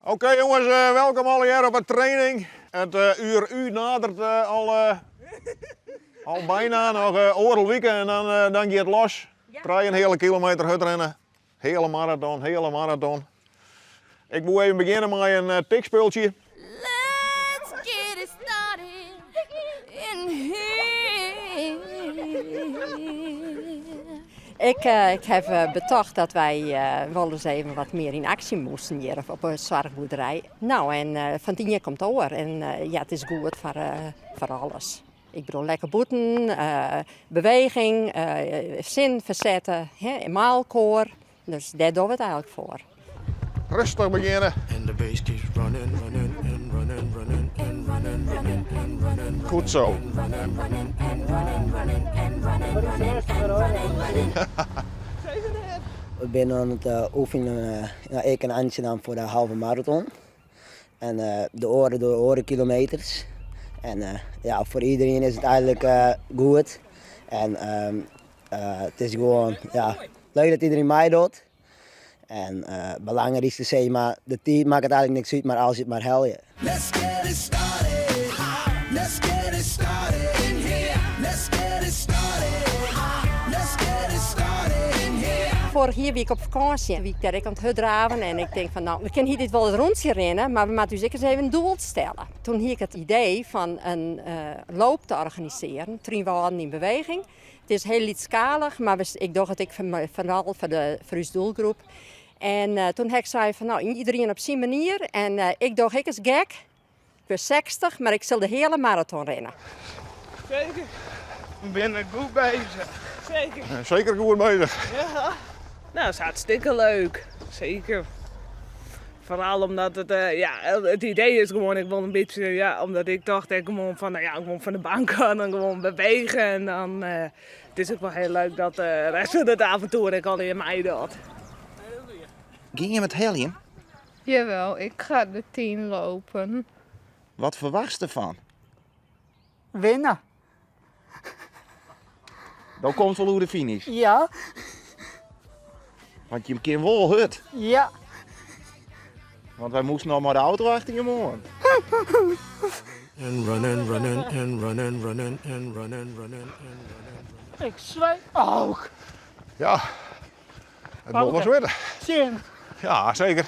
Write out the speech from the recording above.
Oké jongens, welkom allegear op de training. It uur U nadert al, al bijna, noch oardel wike en dan, dan giet it los. 3,5 kilometer hurdrinne, heale maraton, heale maraton. Ik woe even begjinne mei in tikspultsje. Let's get it started in here. Ik, eh, ik heb eh, betocht dat wij eh, wel eens even wat meer in actie moesten hier op een zorgboerderij. Nou, en fan it ien komt it oar. En ja, it is goed foar alles. Ik bedoel, lekker bûten, beweging, sin fersette, hè, mei-elkoar. Dus dêr dogge we it eigenlik foar. Rêstich begjinne. And the bass keeps running, running, and running, running, and running, running, and running, Goed zo. running, running, and running, running, and running, running, and running, running. We binne oan it oefenjen, ja, ik en Antje dan foar de halve maraton. En de oaren de oare kilometers. En ja, foar iedereen is it eigenlik goed. En it is gewoan ja, leuk dat iedereen meidocht. En belangrykste sis mar, de tiid makket eigenlik niks út, mar as je it mar helje. Let's get it started. Let's get it started in here. Let's get it started. Let's get it started in here. Foarich jier wie ik op fakânsje, wie ik dêr ek oan it hurddraven en ik tink fan no, we kinne hieltyd wol it rûntsje rinne, mar we moatte ús ek ris even in doel stelle. Toen hie ik it idee fan in loop te organisearjen, Trynwâlden yn beweging. It is hiel lytsskalich, mar ik doch it ek foaral foar ús doelgroep. En toen ha ik sein fan no, iedereen op syn manier en ik doch ek ris gek. Ik bin 60, mar ik sil de heale maraton rinne. Zeker. We binne goed bezich. Zeker. Zeker goed bezich. Ja. Nou, het is hartstikke leuk. Zeker. Vooral omdat het, ja, het idee is gewoon, ik wil een beetje, ja, omdat ik dacht ik gewoon van, nou ja, gewoon van de bank aan en gewoon bewegen. En dan, het is ook wel heel leuk dat de rest van het avontuur ik al in mij doet. Gean je it heljen? Jawel, ik ga de 10 lopen. Wat ferwachtst derfan? Winne. Dan komst wol oer de finish. Ja. Want je kin wol hurd. Ja. Want wy moasten noch mei de auto achter je oan. And running, running, and running, running, and running, running, and running. Ik zweet ook. Ja, it wol wat wurde. Tsjin. Ja, seker.